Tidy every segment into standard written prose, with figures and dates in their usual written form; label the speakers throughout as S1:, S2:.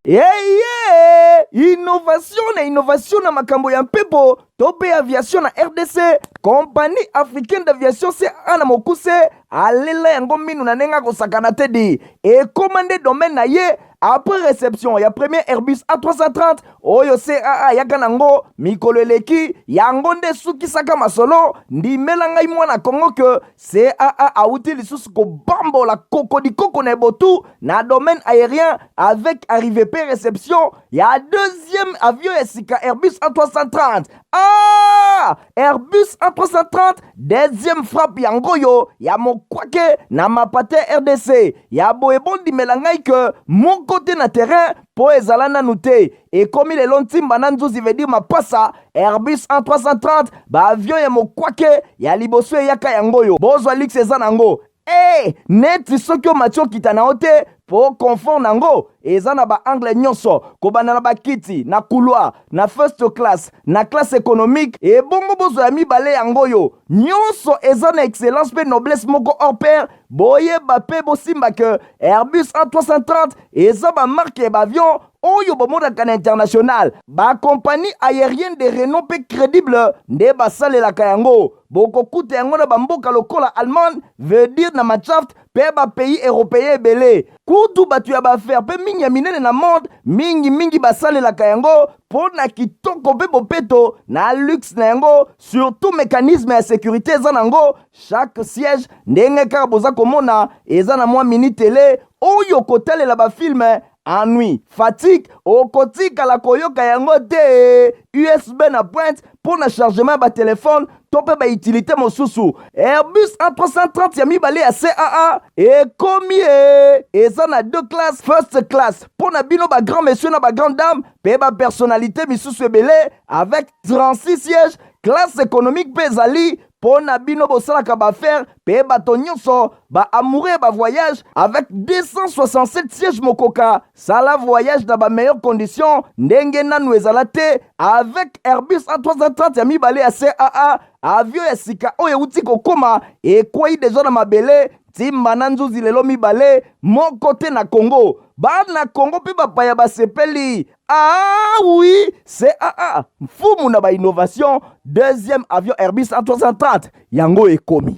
S1: Eye! Innovation na innovation na makambo ya mpepo to mpe aviation na rdc, Compagnie africaine d'aviation CAA na mokuse alela yango minu na ndenge akosakana te di ekoma nde domaine na ye après reception ya premier Airbus A330 oyo CAA ayaka nango mikolo eleki, yango nde esukisaka masolo. Ndimela ngai mwana Congo que CAA awuti lisusu kobambola kokodikoko na ebotu na domaine aérien avec arrivée pe reception ya deuxième avion ya sika Airbus A330. Ah! Airbus A330 deuxième frappe yango oyo ya mokwake na mapate RDC ya boye. Bondimela ngai ke moko te na terrain mpo ezala nanu te. Ekomi lelo ntimba na nzuzi veut dire mapasa. Airbus A330 baavion ya mokwake ya liboso eyaka yango oyo, bozwa luxe eza nango e neti soki omati okita na yo te mpo confort nango eza na baangle nyonso, kobanda na bakiti na couloir, na first class, na classe économique. Ebongo bozwa ya mibale yango oyo, nyonso eza na excellence mpe noblesse moko hors pair. Boyeba mpe bosimba ke Airbus A330 eza bamarque ya baavion oyo bomonaka na international. Bakompagnie aérienne de renom mpe crédible nde basalelaka yango. Bokokuta yango na bamboka lokola Allemagne, veut dire na Mannschaft, mpe bapays européen ebele. Kutu bato ya baaffaire mpe mingi ya minene na monde mingimingi basalelaka yango mpo na kitoko mpe bopeto na luxe na yango, surtout mécanisme ya sécurité eza nango. Chaque siège, ndenge kaka boza komona, eza na mwa mini télé oyo kotalela bafilm. Ennui, fatigue okotikala koyoka yango te. USB na pointe mpo na chargement ya batelefone to mpe bautilité mosusu. Airbus A330 ya mibale ya CAA ekomi e eza na deux classes: first class mpo na bino bagrand monsieur na bagrand dame mpe bapersonnalité misusu ebele avec 36 sièges. Classe économique mpe ezali mpo na bino bosalaka baaffaire mpe bato nyonso baamoureux ya bavoyage avec 267 sièges. Mokoka sala voyage na bameilleure condition ndenge nanu ezala te avec Airbus A330 ya mibale ya CAA. Avion ya sika oyo euti kokóma, ekwei deja na mabele ntimba na nzuzi lelo mibale moko te na Congo. Bana Congo mpe bapaya basepeli. Ah oui, CAA mfumu na bainnovation, deuxième avion Airbus A330 yango ekomi.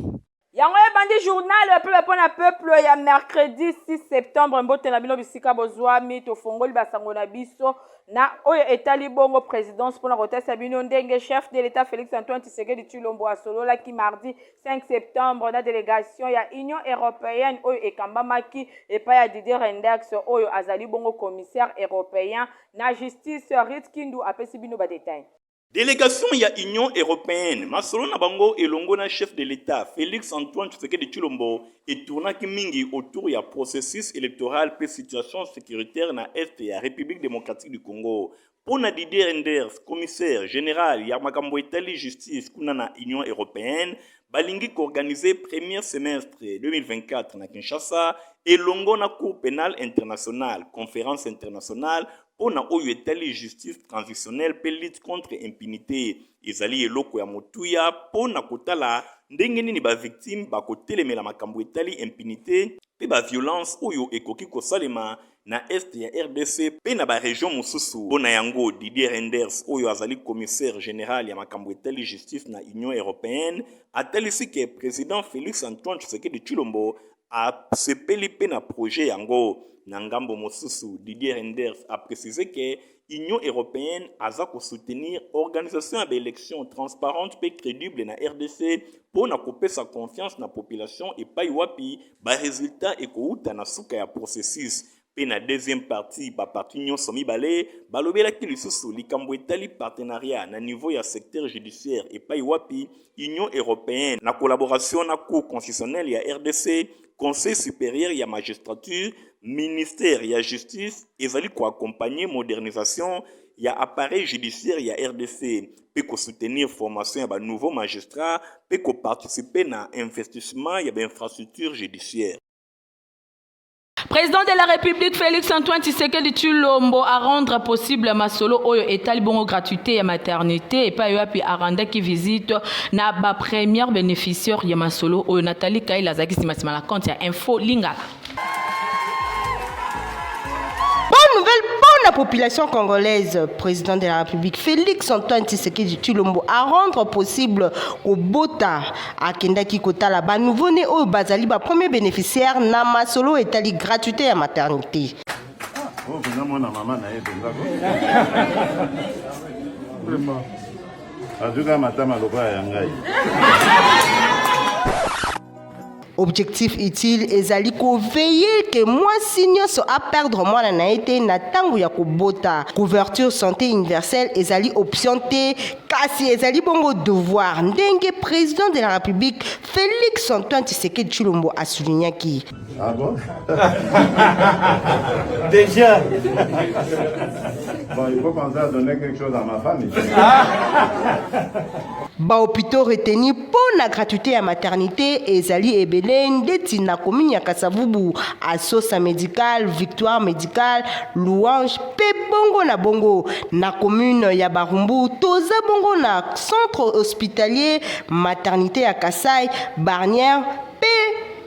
S2: Yango ebandi journal peuple mpo na peuple ya mercredi 6 septembre. Mbote na bino bisika bozwami. Tofongoli basango na biso na oyo etali bongo présidence mpona kotesa bino ndenge chef de l'État Félix Antoine Tshisekedi Tshilombo asololaki mardi 5 septembre na délégation ya Union européenne oyo ekambamaki epai ya Didier Reynders, oyo azali bongo commissaire européen na justice. Rit Kindu apesi bino badetail.
S3: Délégation ya Union européenne, masolo na bango elongo na chef de l'État Félix Antoine Tshisekedi Tshilombo etournaki mingi autour ya processus électoral mpe situation sécuritaire na est ya République démocratique du Congo. Mpo na Didier Reynders, commissaire général ya makambo etali justice kuna na Union européenne, balingi koorganiser premier semestre 2024 na Kinshasa elongo na Cour pénale internationale conférence internationale mpo na oyo etali justice transitionnelle mpe lutte contre impunité. Ezali eloko ya motuya mpo na kotala ndenge nini bavictime bakotelemela makambo etali impunité mpe baviolence oyo ekoki kosalema na est ya RDC mpe na baregion mosusu. Mpo na yango, Didier Reynders, oyo azali commissaire général ya makambo etali justice na Union européenne, atalisi ke président Félix Antoine Tshisekedi Tshilombo asepeli mpe na projet yango. Na ngambo mosusu, Didier Reynders aprécise ke Union européenne aza kosoutenir organisation ya baélection transparente mpe crédible na RDC mpo na kopesa confiance na population epai wapi baresultat ekouta na suka ya processus. Mpe na deuxième partie, baparti nyonso mibale balobelaki lisusu likambo etali partenariat na niveau ya secteur judiciaire, epai wapi Union européenne na collaboration na Cour constitutionnelle ya RDC, Conseil supérieur ya magistrature, ministère ya justice ezali koaccompagner modernisation ya appareil judiciaire ya RDC mpe kosoutenir formation ya banouveau magistrat mpe koparticiper na investissement ya bainfrastructure judiciaire.
S4: Président de la République Félix Antoine Tshisekedi Tshilombo a rendre possible masolo oyo etali bongo gratuité ya maternité, epai wapi arandaki visite na ba première bénéficiaire ya masolo oyo. Nathalie Kaila azalaki nsima nsima na compte ya Info Lingala.
S5: Bonne nouvelle mpo na population congolaise, président de la République Félix Antoine Tshisekedi Tshilombo a rendre possible kobota. Akendaki kotala ba nouveau-né oyo bazali ba premier bénéficiaire na masolo etali gratuité ya maternité.
S6: Oyo mpenza mwana mama na ye mpenza ko. Vraiment. Azwi kaka matama lokola ya ngai.
S5: Objectif utile ezali ko veiller que mwasi nyonso a perdre mwana na ye te na ntango ya kobota. Couverture santé universelle ezali option te, kasi ezali bongo devoir, ndenge president de la Republique Felix Antoine Tshisekedi Tshilombo a soulignaki.
S6: Ah bon?
S7: Déjà.
S6: Bon, il faut penser à donner quelque chose à ma femme ici.
S5: Ba hopitaux retenus mpo na gratuite ya maternite ezali ebele ndeti na commune ya Kasavubu, Asosa Medical, Victoire Medical, Louange mpe bongo na bongo. Na commune ya Barumbu toza bongo na centre hospitalier maternite ya Kasai, Barnière mpe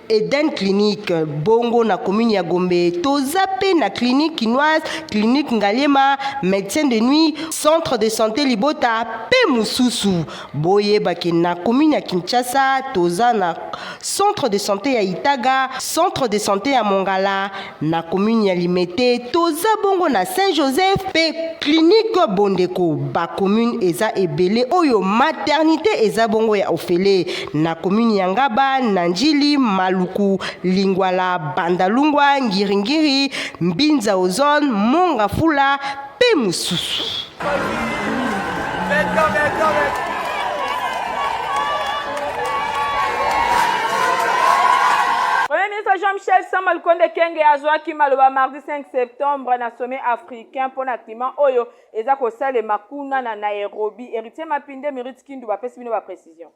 S5: Eden Clinique. Bongo na commune ya Gombe toza pe na clinique kinoise, clinique Ngaliema, médecin de nuit, centre de santé Libota pe mosusu. Boyeba ke na commune ya Kinshasa toza na centre de santé ya Itaga, centre de santé ya Mongala, na commune ya Limete toza bongo na Saint Joseph pe clinique Bondeko. Ba commune eza ebele oyo maternité eza bongo ya ofele na commune ya Ngaba, na Ndjili, Maluku, Lingwala, Bandalungwa, Ngiringiri, Mbinza Ozone, Mont-Ngafula pe mosusu.
S2: Premier ministre Jean-Michel Sama Lukonde Kenge azwaki maloba mardi 5 septembre na sommet africain mpo na climat oyo eza kosalema kuna na Nairobi. Héritier Mapinde, Mirit Kindu bapesi bino ba précision.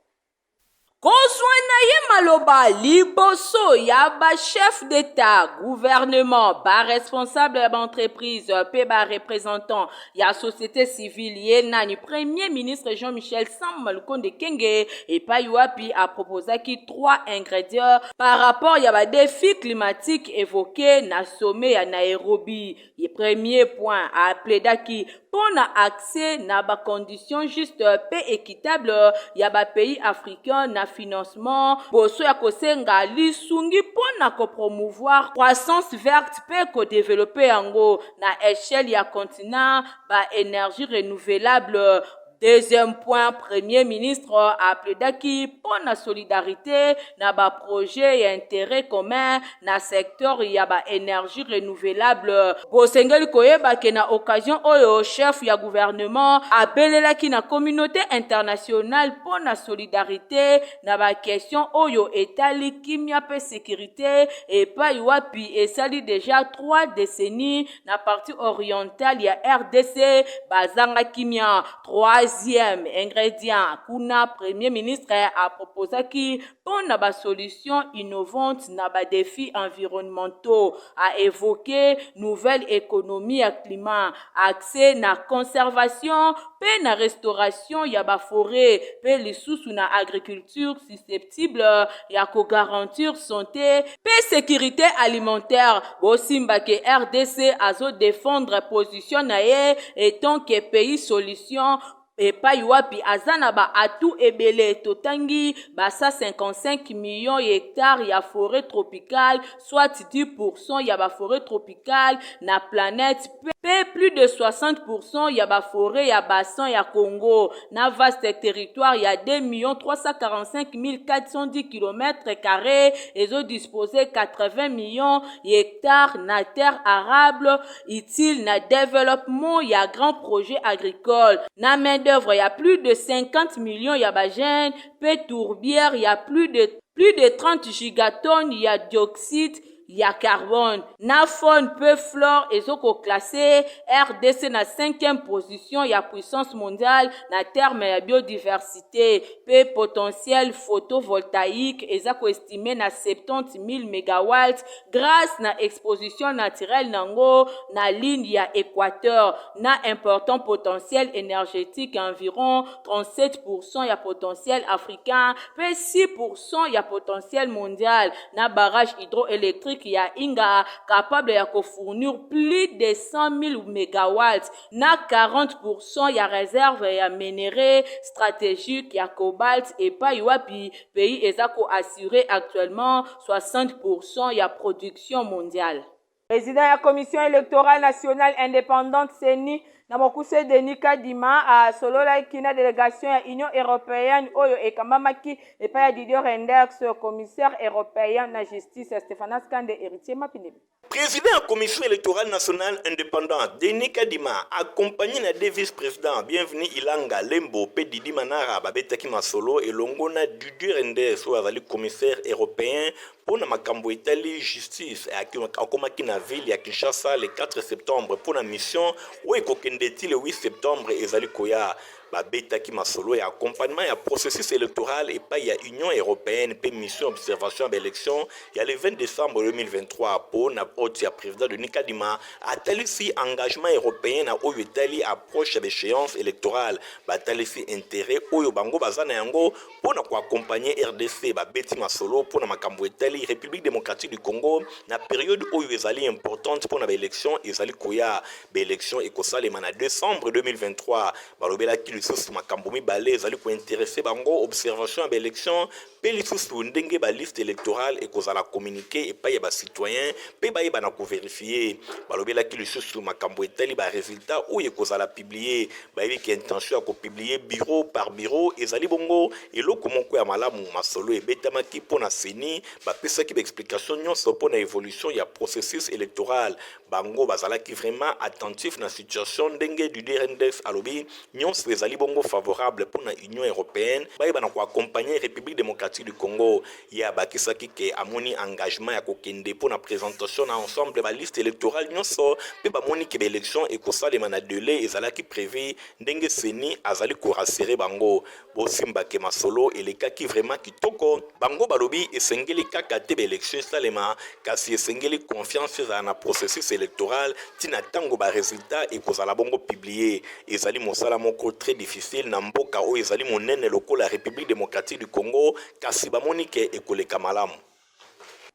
S4: Kozwa na ye maloba liboso ya ba chefs d'Etat, gouvernement, ba responsables ya ba entreprises mpe ba representants ya societe civile, ye nani Premier ministre Jean-Michel Sama Lukonde Kyenge epayi wapi a proposaki trois ingredients par rapport ya ba defis climatiques evoques na sommet ya Nairobi. Ye premier point a plaidaki mpo na accès na ba conditions justes mpe equitables ya ba pays africains na financement boso ya kosenga lisungi mpo na ko promouvoir croissance verte mpe ko developper yango na echelle ya continent ba energies renouvelables. Deuxième point, Premier ministre a plaidaki mpo na solidarite na ba projets ya interet commun na secteur ya ba energies renouvelables. Bosengeli koyeba ke na occasion oyo chef ya gouvernement abelelaki na communaute internationale mpo na solidarite na ba questions oyo etali kimia mpe securite epayi wapi esali dejà trois decennies na partie orientale ya rdc bazanga kimia. Troisième ingredient, kuna Premier ministre a proposaki mpo na ba solutions innovantes na ba defis environnementaux, a evoquer nouvelle economie ya climat, accès na conservation mpe na restauration ya ba forets mpe lisusu na agriculture susceptible ya ko garantir sante mpe securite alimentaire. Bosimba ke rdc azo defendre position na ye etant que pays solution epayi wapi aza na ba atouts ebele, totangi ba 155 millions ya hectares ya foret tropicale soit 10 pourcent ya ba forets tropicales na planète mpe plus de 60 pourcent ya ba forets ya bassin ya Congo na vaste territoire ya 2 345 410 kilomètres carres ezo disposer 80 millions ya hectares na terre arable utile na developpement ya grands projets agricoles na main d'oeuvre ya plus de 50 millions ya ba jeunes mpe tourbière ya plus de 30 gigatonnes ya dioxyde ya carbone na faune mpe flore ezokoclasser RDC na 5e position ya puissance mondiale na terme ya biodiversité mpe potentiel photovoltaïque eza koestimer na 70 000 mégawatts grâce na exposition naturelle nango na ligne ya équateur na important potentiel énergétique, environ 37% ya potentiel africain mpe 6% ya potentiel mondial na barrage hydroélectrique. hydroélectrique ya Inga capable ya ko fournir plus de 100 000 megawatts na 40% ya reserve ya minerais stratégique ya cobalt epai wapi pays eza ko assurer actuellement 60% ya production mondiale.
S2: President ya Commission electorale nationale independante CENI na mokuse Denis Kadima asololaki na delegation ya Union europeenne oyo ekambamaki epai ya Didier Reynders, commissaire europeen na justice. Stephanas Kande, Heritier Mapindebe.
S3: President ya Commission electorale nationale independante Denis Kadima accompagné na deux vice-presidents Bienvenu Ilanga Lembo mpe Didi Manara babetaki masolo elongo na Didier Reynders oyo azali commissaire europeen mpo na makambo etali justice. Akomaki na ville ya Kinshasa le 4 septembre mpo na mission oyo ekokende ti le 8 septembre ezali koya. Babetaki masolo ya accompagnement ya processus electoral epai ya Union européenne mpe mission observation ya baélection ya le 20 décembre 2023. Mpo na hôte ya président Denis Kadima atalisi engagement européen na oyo etali approche ya baéchéance électorale. Batalisi intérêt oyo bango baza na yango mpo na koaccompagner RDC. Babeti masolo mpo na makambo etali République démocratique du Congo na période oyo ezali importante mpo na baélection ezali koya. Baélection ekosalema na décembre 2023. Balobelaki lisusu makambo mibale ezali kointéresser bango: observation ya baélection mpe lisusu ndenge baliste électorale ekozala communiqué epai ya bacitoyen mpe bayeba na kovérifier. Balobelaki lisusu makambo etali baresultat oyo ekozala publié. Bayebi ke intention ya kopublier bureau par bureau ezali bongo eloko moko ya malamu. Masolo ebetamaki mpo na CENI, bapesaki baexplication nyonso mpo na évolution ya processus électoral. Bango bazalaki vraiment attentif na situation. Ndenge Didier Reynders alobi, nyonso ezali bongo favorable mpo na Union européenne bayeba na koaccompagner République démocratique du Congo. Ye abakisaki ke amoni engagement ya kokende mpo na présentation na ensemble baliste électorale nyonso mpe bamoni ke baélection ekosalema na délai ezalaki prévu. Ndenge CENI azali korassurer bango, bosimbake masolo elekaki vraiment kitoko. Bango balobi esengeli kaka te baélection esalema, kasi esengeli confiance ezala na processus électoral ntina ntango baresultat ekozala bongo publié. Ezali mosala moko très difficile na mboka oyo ezali monene lokola République démocratique du Congo, kasi bamoni ke ekoleka malamu.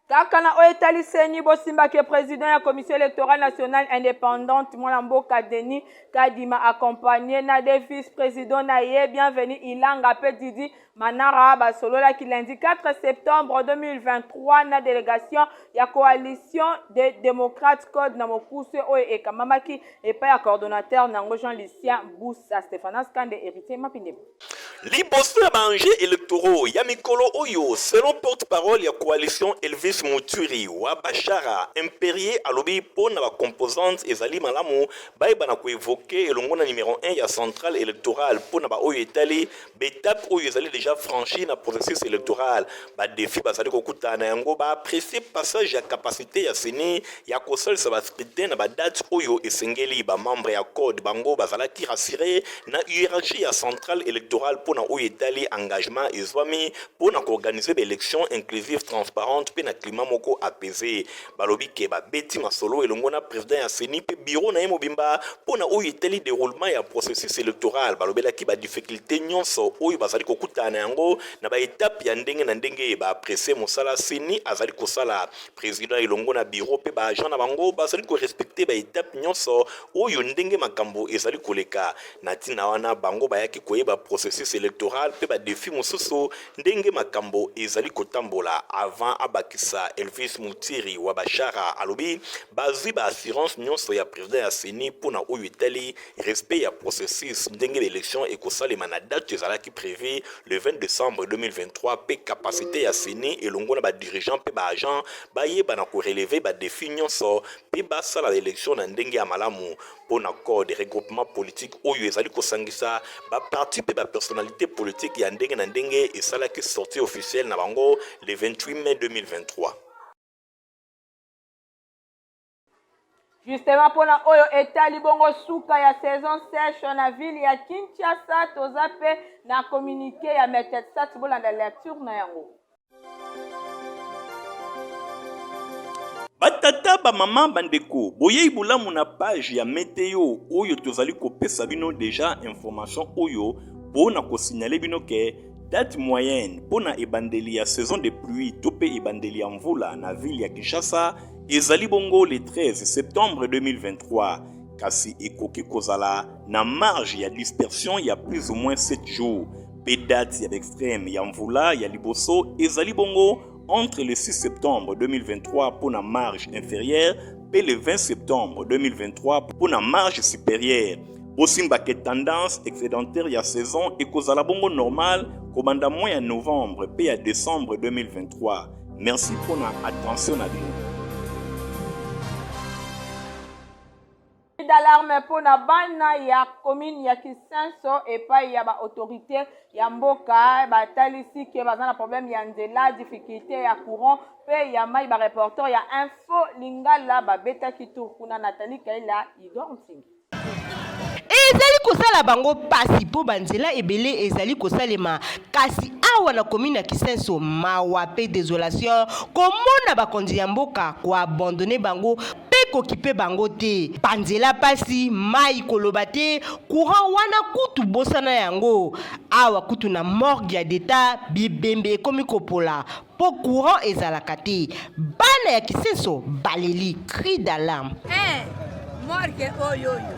S2: Kaka na oyo etali CENI, bosimbaki président ya Commission électorale nationale indépendante, mwana mboka Denis Kadima, accompagné na deux vice président na ye, Bienvenu Ilanga mpe Didi Manara, basololaki lundi 4 septembre 2023 na délégation ya Coalition des démocrates, CODE na mokuse, oyo ekamamaki epai ya coordonnateur nango Jean Lucien Busa. Stéphanas Kande, Héritier Mapindebe.
S3: Liboso ya baenjeux électoraux ya mikolo oyo, selon porte-parole ya coalition Elvis Muturi wa Bashara Imperier, alobi mpo na bacomposante ezali malamu bayeba na koévoquer elongo na numéro 1 ya centrale électorale mpo na baoyo etali baétape oyo ezali déjà franchi na processus électoral, badéfi bazali kokutana na yango. Baapprécier passage ya capacité ya CENI ya kosalisa bascrutin na badate oyo esengeli. Bamembre ya CODE bango bazalaki rassuré na hiérarchie ya centrale électorale mpo na oyo etali engagement ezwami mpo na koorganiser baélection inclusive, transparente mpe na climat moko apaisé. Balobi ke babeti masolo elongo na président ya CENI mpe bureau na ye mobimba mpo na oyo etali déroulement ya processus électoral. Balobelaki badifficulté nyonso oyo bazali kokutana na yango na baétape ya ndenge na ndenge. Baapprécier mosala CENI azali kosala. Président elongo na bureau mpe baagent na bango bazali korespecter baétape nyonso oyo ndenge makambo ezali koleka. Na ntina wana, bango bayaki koyeba processus électoral mpe badéfi mosusu ndenge makambo ezali kotambola. Avant abakisa, Elvis Mutiri wa Bashara alobi bazwi baassurance nyonso ya président ya CENI mpona oyo etali respect ya processus, ndenge baélection ekosalema na date ezalaki prévu le 20 décembre 2023, mpe capacité ya CENI elongo na badirigeant mpe baagent bayeba na korelever badéfi nyonso mpe basala baélection na ndenge ya malamu. Mpo na CODE, regroupement politique oyo ezali kosangisa baparti mpe bapersonnalité politique ya ndenge na ndenge, esalaki sortie officielle na bango le 28 mai 2023.
S2: Justement, mpona oyo etali bongo suka ya saison sèche na ville ya Kinshasa, toza mpe na communiqué ya Metelsat. Bolanda lecture na yango.
S3: Batata, bamama, bandeko, boyei bolamu na page ya météo oyo tozali kopesa bino déjà information oyo mpo na kosignaler bino ke Date moyenne mpo na ebandeli ya saison de pluie to mpe ebandeli ya mvula na ville ya Kinshasa ezali bongo le 13 septembre 2023, kasi ekoki kozala na marge ya dispersion ya plus ou moins 7 jours. Mpe date ya extreme ya mvula ya liboso ezali bongo entre le 6 septembre 2023 mpo na marge inférieure mpe le 20 septembre 2023 mpo na marge supérieure. Bosimba ke tendance excédentaire ya saison ekozala bongo normal kobanda mois ya novembre mpe ya décembre 2023. Merci mpo na attention na bino.
S2: D'alarme mpo na bana ya commune ya Kisenso epai ya ba autorité ya mboka batalisi ke baza na problème ya nzela, difficulté ya courant mpe ya mai. Ba reporter ya Info Lingala babetaki tour kuna. Nathalie Kaila, Igor Nsingi.
S5: Ezali kosala bango pasi mpo banzela ebele ezali kosalema, kasi awa na commune ya Kisenso mawa mpe desolation komona bakonzi ya mboka koabandone bango mpe kokipe bango te. Banzela pasi, mai koloba te, courant wana kutu bosana yango. Awa kutu na morgue ya d'Etat bibembe ekomi kopola mpo courant ezalaka te. Bana ya Kisenso baleli, cri d'alarme.
S7: Eh, morgue oyo oyo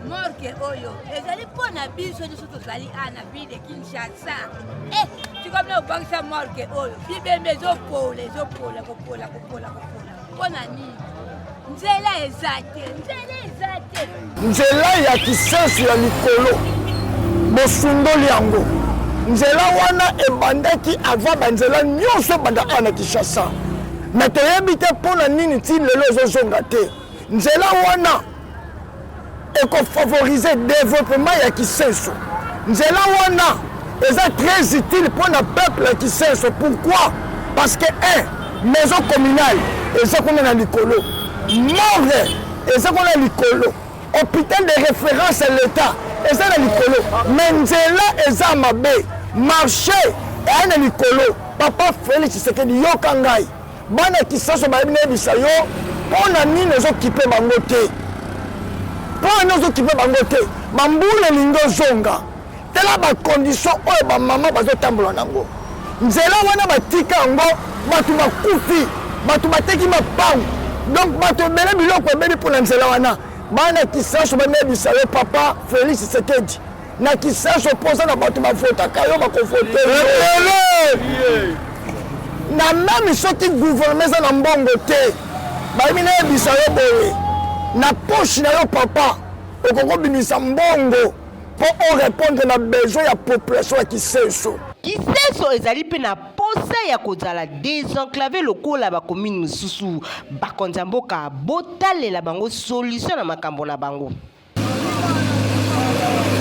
S7: morgue oyo ezali mpo na biso nyonso tozali awa na ville de Kinshasa. Eh, tika bino kobangisa morgue oyo, bibembe ezopola, ezopola, kopola, kopola, kopola, mpo na nini? Nzela eza te, nzela eza te.
S8: Nzela ya Kisenso ya likolo bosundoli yango. Nzela wana ebandaki avant banzela nyonso ebanda awa na Kinshasa, me toyebi te mpo na nini ti lelo ezozonga te. Nzela wana ekofavorize développement ya Kisenso. Nzela wana eza très utile mpo na peuple ya Kisenso. Pourquoi? Parce que un maison communale eza kuna na likolo, morgue eza kuna likolo, hôpital de référence ya l'État eza na likolo, mais nzela eza mabe, marché eya na likolo. Papa Félix Tshisekedi, yoka ngai, bana Kisenso bayebi nayebisa yo mpo na nini ozokipe bango te, mpo na nini ozokipe bango te. Bambula elingi ozonga, tala bacondition oyo bamama bazotambola nango. Nzela wana batika yango, bato bakufi, bato bateki mapango, donc bato ebele biloko ebebi mpo na nzela wana. Bana Kisenso banayebisa yo, papa Félix Tshisekedi, na Kisenso mpoza na bato bavotaka yo, bakovote yo na meme soki gouvernement eza na mbongo te. Bayebi nayebisa yo boye, na poche na yo papa okoki kobimisa mbongo mpo orépondre na besoin ya population ya Kisenso.
S5: Kisenso ezali mpe na posa ya kozala desenclave lokola bacommune mosusu. Bakonzi ya mboka botalela bango solution na makambo na bango.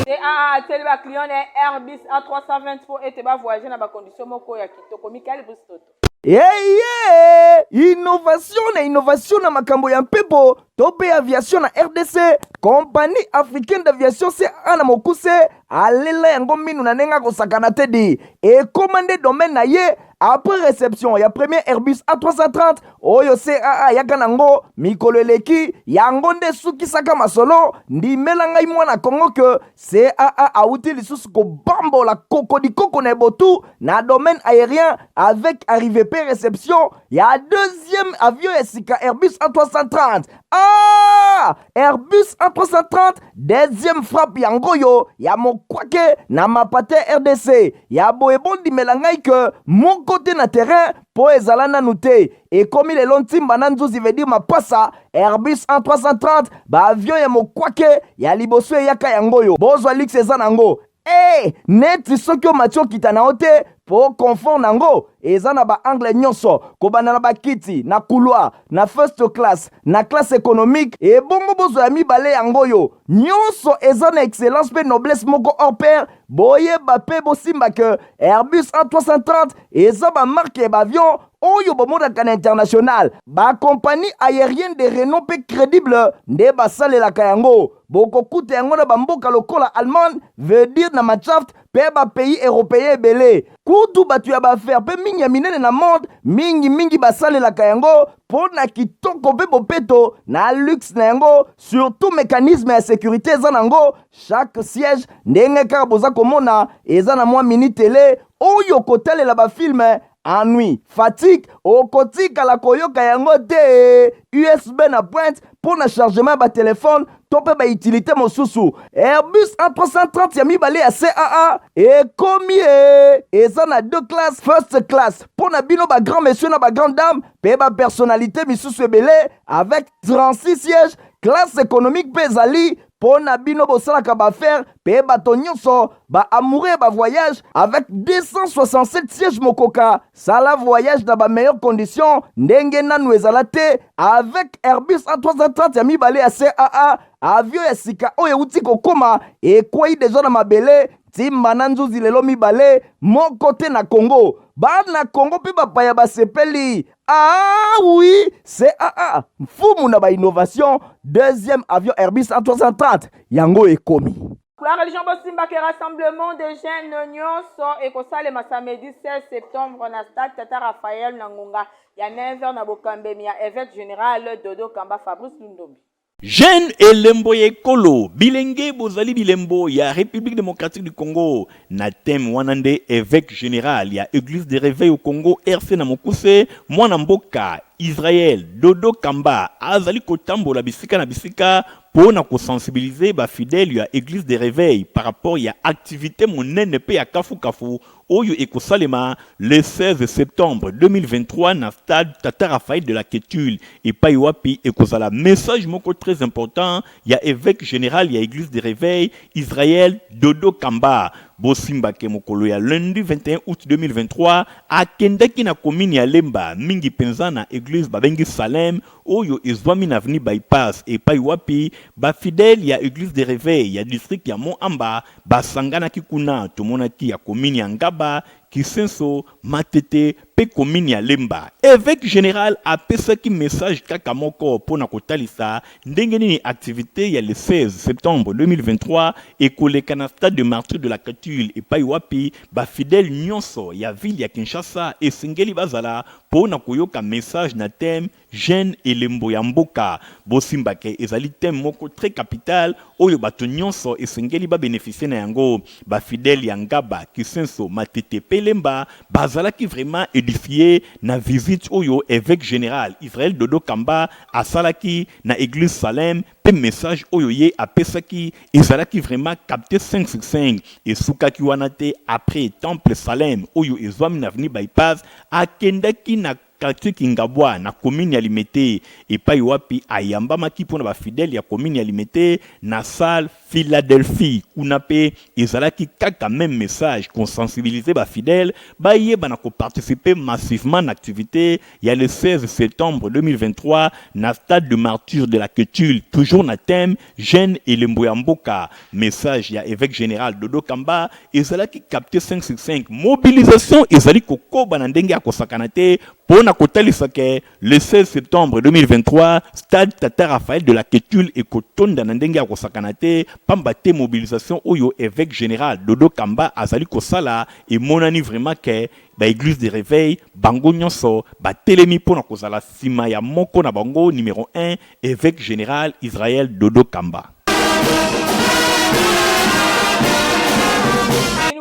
S2: CAA atieli ba client na ye Airbus A320 mpo ete ba voyager na ba conditions moko ya kitoko. Michael Bristoto.
S1: Eye! Innovation na innovation na makambo ya mpepo to mpe aviation na RDC, Compagnie africaine d'aviation CAA na mokuse alela yango minu na ndenge akosakana te di ekoma nde domaine na ye après réception ya premier Airbus A330 oyo CAA ayaka nango mikolo eleki. Yango nde esukisaka masolo. Ndimela ngai mwana Kongo ke CAA awuti lisusu kobambola kokodikoko na ebotu na domaine aérien avec arrivée pe réception ya deuxième avion ya sika Airbus A330. Ah! Airbus A330 deuxième frappe yango oyo ya mokwake na mapate RDC ya boye. Bondimela ngai ke moko te na terrain mpo ezala nanu te. Ekomi lelo ntimba na nzuzi, veut dire mapasa. Airbus A330, baavion ya mokwake ya liboso eyaka yango oyo. Bozwa luxe eza nango e neti soki omati okita na yo te mpo confort nango eza na baangle nyonso, kobanda na bakiti na couloir, na first class, na classe économique. Ebongo bozwa ya mibale yango oyo, nyonso eza na excellence mpe noblesse moko hors pair. Boyeba mpe bosimba ke Airbus A330 eza bamarke ya baavion. oyo bomonaka na international. Bakompani aérienne de renom mpe crédible nde basalelaka yango. Bokokuta yango na bamboka lokola Allemagne, veut dire na Mannschaft mpe bapays européen ebele. Kutu bato ya baaffaire mpe mingi ya minene na monde mingimingi basalelaka yango mpo na kitoko mpe bopeto na luxe na yango, surtout mécanisme ya sécurité eza nango. Chaque siège, ndenge kaka boza komona, eza na mwa mini tele oyo kotalela bafilme. Ennui, fatigue, okotikala koyoka yango te. USB na pointe mpo na chargement ya batelefone to mpe bautilité mosusu. Airbus A330 ya mibale ya CAA ekomi e eza na deux classes: first class mpo na bino bagrand monsieur na bagrand dame mpe bapersonnalité misusu ebele avec 36 sièges. Classe économique mpe ezali mpo na bino bosalaka baaffaire mpe bato nyonso baamoureux ya bavoyage avec 267 sièges. Mokoka sala voyage na bameilleure condition ndenge nanu ezala te avec Airbus A330 ya mibale ya CAA, avion ya sika oyo euti kokóma, ekwei deja na mabele ntimba na nzuzi lelo mibale moko te na Congo. Bana Congo mpe bapaya basepeli. Ah oui, CAA, mfumu na bainnovation. Deuxième avion Airbus A330 yango ekomi.
S2: La religion, bosimbaki rassemblement de jeunes nyonso ekosalema samedi 16 septembre na stade Tata Raphaël na ngonga ya 9h na bokambemi ya évêque général Dodo Kamba. Fabrice Lundombi.
S3: Jeune elembo ya ekolo, bilenge bozali bilembo ya République démocratique du Congo. Na thème wana nde évêque général ya Église de réveil au Congo, RC na mokuse, mwana mboka Israel Dodo Kamba azali kotambola bisika na bisika mpo na kosensibiliser bafidèle ya Église de réveil par rapport ya activité monene mpe ya kafukafu oyo ekosalema le 16 septembre 2023 na stade Tata Raphaël de la Ketule, epai wapi ekozala message moko très important ya évêque général ya Église de réveil, Israël Dodo Kamba. Bosimbake mokolo ya lundi 21 août 2023 akendaki na commune ya Lemba, mingi mpenza na église babengi Salem oyo ezwami na avenue Bypass, epai wapi bafidèle ya Église de réveil ya district ya Mont Amba basanganaki kuna. Tomonaki ya commune ya Ngaba, Kisenso, Matete mpe commune ya Lemba. Évêque général apesaki message kaka moko mpo na kotalisa ndenge nini activité ya le 16 septembre 2023 ekoleka na stade de Martyr de la Ketule, epai wapi bafidèle nyonso ya ville ya Kinshasa esengeli bazala mpo na koyoka message na thème "Jeune elembo ya mboka". Bosimbake ezali thème moko très capital oyo bato nyonso esengeli babénéficie na yango. Bafidèle ya Ngaba, Kisenso, Matete mpe Lemba bazalaki vraiment édifié na visite oyo évêque général Israel Dodo Kamba asalaki na église Salem, mpe message oyo ye apesaki ezalaki vraiment capté 5 sur 5. Esukaki wana te. Après temple Salem oyo ezwami na avenue Bypass, akendaki na quartier Kingabwa na commune ya Limete, epai wapi ayambamaki mpona bafidèle ya commune ya Limete na salle Philadelphie. Kuna mpe ezalaki kaka même message, kosensibiliser bafidèle bayeba na koparticiper massivement na activité ya le 16 septembre 2023 na stade de Martyr de la Ketule, toujours na thème "Jeune elembo ya mboka". Message ya évêque général Dodo Kamba ezalaki capté 5 sur 5. Mobilisation ezali kokoba na ndenge ya kosakana te mpo na kotalisa ke le 16 septembre 2023 stade Tata Raphaël de la Ketule ekotonda na ndenge ya kosakana te, pamba te mobilisation oyo évêque général Dodo Kamba azali kosala emonani vraiment ke baéglise de réveil bango nyonso batelemi mpo na kozala nsima ya moko na bango numéro 1, évêque général Israël Dodo Kamba.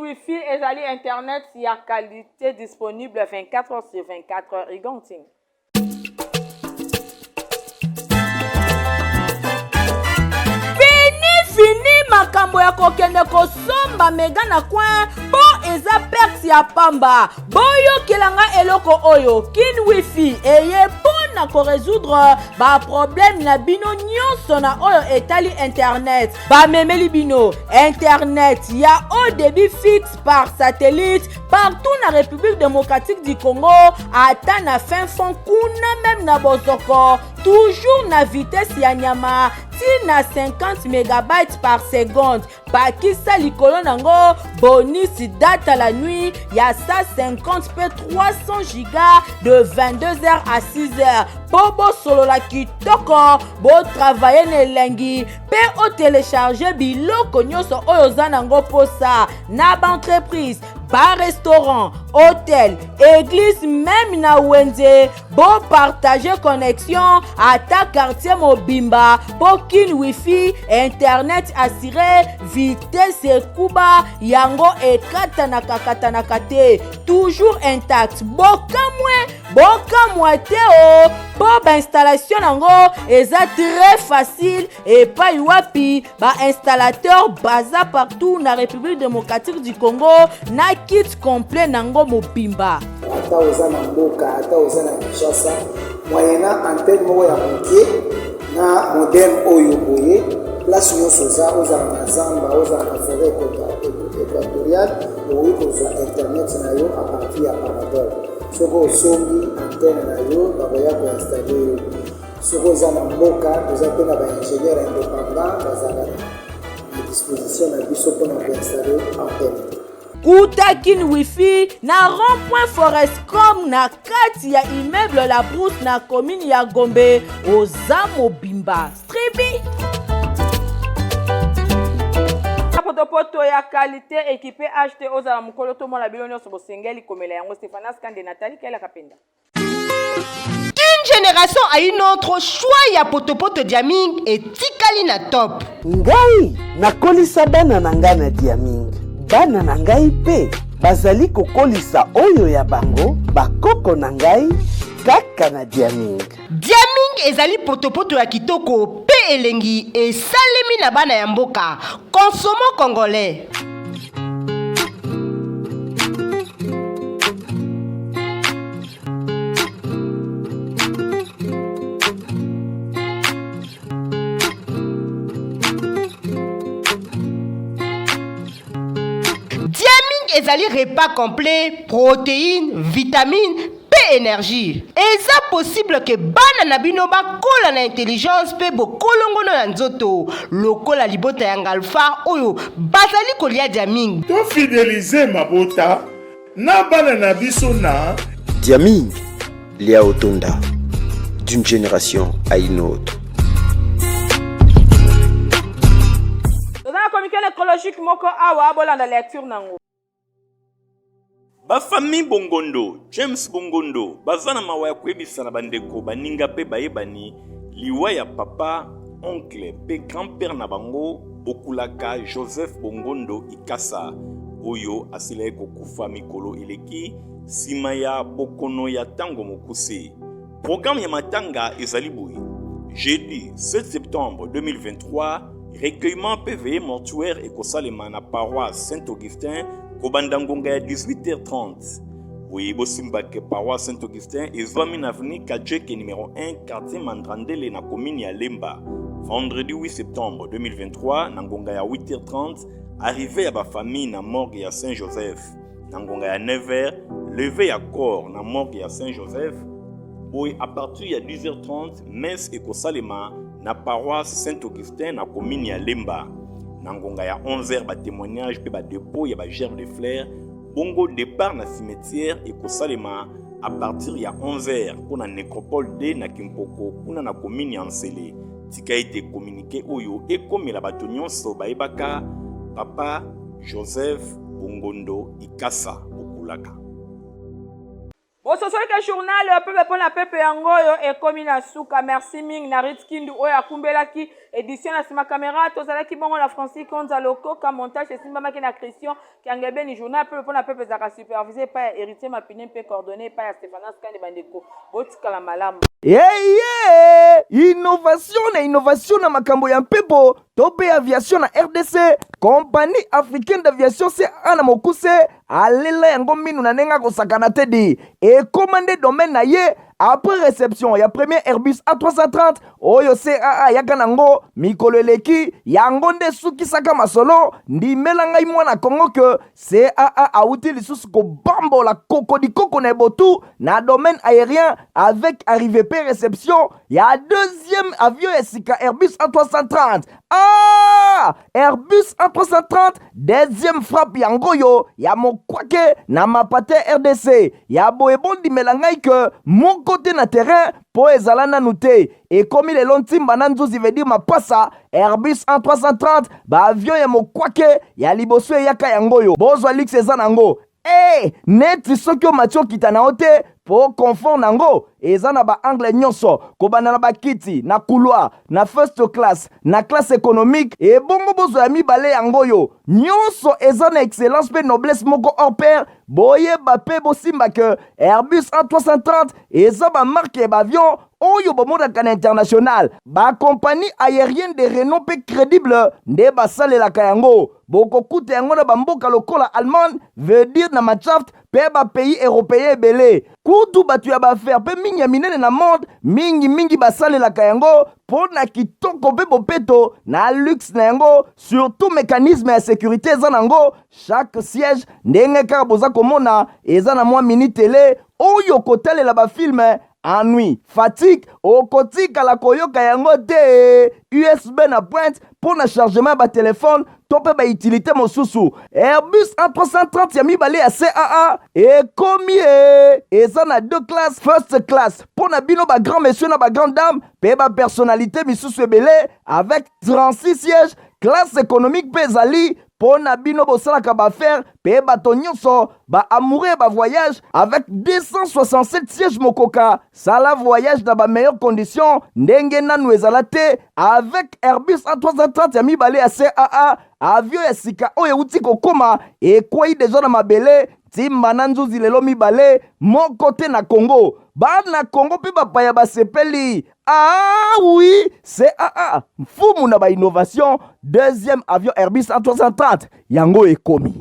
S2: Wifi ezali internet ya qualité, disponible 24 heures sur 24 heures. Iganting. Fini fini makambo ya kokende kosomba mega na coin mpo eza perte ya pamba. Boyokelanga eloko oyo, Kin Wifi eye mpo na korésoudre baproblème na bino nyonso na oyo etali internet. Bamemeli bino internet ya haut débit fixe par satellite partout na République démocratique du Congo, ata na fin fond kuna, même na bozoko, toujours na vitesse ya nyama.
S4: ti na 50 megabytes par seconde. Bakisa likolo nango bonus data la nuit ya 150 mpe 300 giga de 22h à 6h mpo bosolola kitoko, botravaille na elengi mpe otelecharge biloko nyonso oyo oza nango mposa na baentreprise, barestaurant, hotel, église, meme na wenze. Bopartage connexion ata quartier mobimba mpo Kin Wifi internet assuré, vitesse ekuba yango ekatanaka-katanaka te, toujours intact. Bokamwe, bokamwa te o, mpo bainstallation yango eza très facile. Epai wapi bainstallateur baza partout na République démocratique du Congo na kit complet nango mobimba.
S9: Ata oza na mboka, ata oza na Kinshasa, moyennant antenne moko ya moke na modem oyo boye, place nyonso oza, ozala na zamba, ozala na forêt équatoriale, okoki kozwa internet na yo à partir ya parabole. Soki osombi antenne na yo, bakoya koinstalle yo. Soki oza na mboka, toza mpe na baingénieur indépendant bazalaka na disposition na biso mpona koinstalle antenne.
S4: Kuta Kin Wifi na rond-point Forescom na kati ya immeuble La Brousse na commune ya Gombe, oza mobimba stribi.
S2: Potopoto ya qualité équipé HT, ozala mokolo tomona bino nyonso bosengeli komela yango. Stéphanas Kande, Nathalie Kaila Kapenda.
S5: D'une génération à une autre, choix ya potopoto Diaming etikali na top.
S10: Ngai nakolisa bana na ngai na Diaming, bana na ngai mpe bazali kokolisa oyo ya bango bakoko na ngai kaka na Diaming.
S5: Diaming ezali potopoto ya kitoko mpe elengi, esalemi na bana ya mboka. Consommons congolais. Diaming ezali repas complet, protéines, vitamines mpe énergie. Eza possible ke bana na bino bakola na intelligence mpe bokolongono ya nzoto lokola libota ya Ngalfar oyo bazali kolia Diaming.
S11: Tofidelize mabota na bana na biso na
S12: Diaming, lia otonda d'une génération à une autre.
S2: Toza na communiqué nécrologique moko awa, bolanda lecture nango.
S3: Bafami Bongondo, James Bongondo, baza na mawa ya koyebisa na bandeko, baninga mpe bayebani liwa ya papa, oncle mpe grand-père na bango Bokulaka Joseph Bongondo Ikasa, oyo asilaki kokufa mikolo eleki nsima ya bokono ya ntango mokuse. Programme ya matanga ezali boye: jeudi 7 septembre 2023, recueillement mpe veillée mortuaire ekosalema na paroisse Saint-Augustin kobanda ngonga ya 18h30. Boye bosimbake, paroisse Saint-Augustin ezwami na avenue Kajeke numéro 1, quartier Mandrandele, na commune ya Lemba. Vendredi 8 septembre 2023, na ngonga ya 8h30, arrivée ya bafamille na morgue ya Saint-Joseph. Na ngonga ya 9h, levée ya corps na morgue ya Saint-Joseph. Boye à partir ya 10h30, messe ekosalema na paroisse Saint-Augustin na commune ya Lemba. Na ngonga ya 11h, batémoignage mpe badépôt ya bagerbe de fleurs. Bongo départ na cimetière ekosalema à partir ya 11h mpo na nécropole D na Kimpoko, kuna na commune ya Nsele. Tika ete communiqué oyo ekomela bato nyonso bayebaka papa Joseph Bongondo Ikasa Bokulaka.
S2: Bososoli ke journal pepe mpo na pepe yango oyo ekomi na suka. Merci mingi na Rit Kindu oyo akumbelaki édition na nsima kamera. Tozalaki bongo na Francis Konza Lokoka, montage esimbamaki na Christian Kiangebeni. Journal pepe mpo na pepe ezalaka supervisé epai ya Héritier Mapine mpe coordonné epai ya Stéphanas Kande. Bandeko, botikala malamu.
S1: Eye innovation na innovation na makambo ya mpepo to mpe aviation na RDC, Compagnie africaine d'aviation CA na mokuse alela yango minu na ndenge akosakana te di ekóma nde domaine na ye. Après réception ya premier Airbus A330 oyo CAA ayaka nango mikolo eleki, yango nde esukisaka masolo. Ndimela ngai mwana Congo ke CAA awuti lisusu kobambola kokodikoko na ebotu na domaine aérien avec arrivée pe réception ya deuxième avion ya sika Airbus A330. Ah! Airbus A330 deuxième frappe yango oyo ya mokwake na mapate RDC ya boye. Bondimela ngai ke moko te na terrain mpo ezala nanu te. Ekomi lelo ntimba na nzuzi, veut dire mapasa. Airbus A330, baavion ya mokwake ya liboso eyaka yango oyo. Bozwa luxe eza nango e neti soki omati okita na yo te, mpo confort nango eza na baangle nyonso, kobanda na bakiti na couloir, na first class, na classe économique. Ebongo bozwa ya mibale yango oyo, nyonso eza na excellence mpe noblesse moko hors pair. Boyeba mpe bosimba ke Airbus A330 eza bamarque ya baavion oyo bomonaka na international. Bacompagnie aérienne de renom mpe crédible nde basalelaka yango. Bokokuta yango na bamboka lokola Allemagne, veut dire na Mannschaft, mpe bapays européen ebele. Kutu bato ya baaffaires mpe mingi ya minene na monde mingimingi basalelaka yango mpo na kitoko mpe bopeto na luxe na yango. Surtout mécanisme ya sécurité eza nango. Chaque siège, ndenge kaka boza komona, eza na mwa mini télé oyo kotalela bafilm. Ennui, fatigue, okotikala koyoka yango te. USB na pointe mpo na chargement ya batelefone to mpe bautilité mosusu. Airbus A330 ya mibale ya CAA ekomi e eza na deux classes: first class mpo na bino bagrand monsieur na bagrand dame mpe bapersonnalité misusu ebele avec 36 sièges. Classe économique mpe ezali mpo na bino bosalaka baaffaires mpe bato nyonso baamoureux ya bavoyage avec 267 sièges. Mokoka sala voyage na bameilleures conditions ndenge nanu ezala te avec Airbus A330 ya mibale ya CAA. Avion ya sika oyo euti kokóma, ekwei deja na mabele, ntimba na nzuzi lelo mibale, moko te na Congo. Bana Congo mpe bapaya basepeli. Ah oui, CAA, mfumu na bainnovation. Deuxième avion Airbus A330 yango ekomi.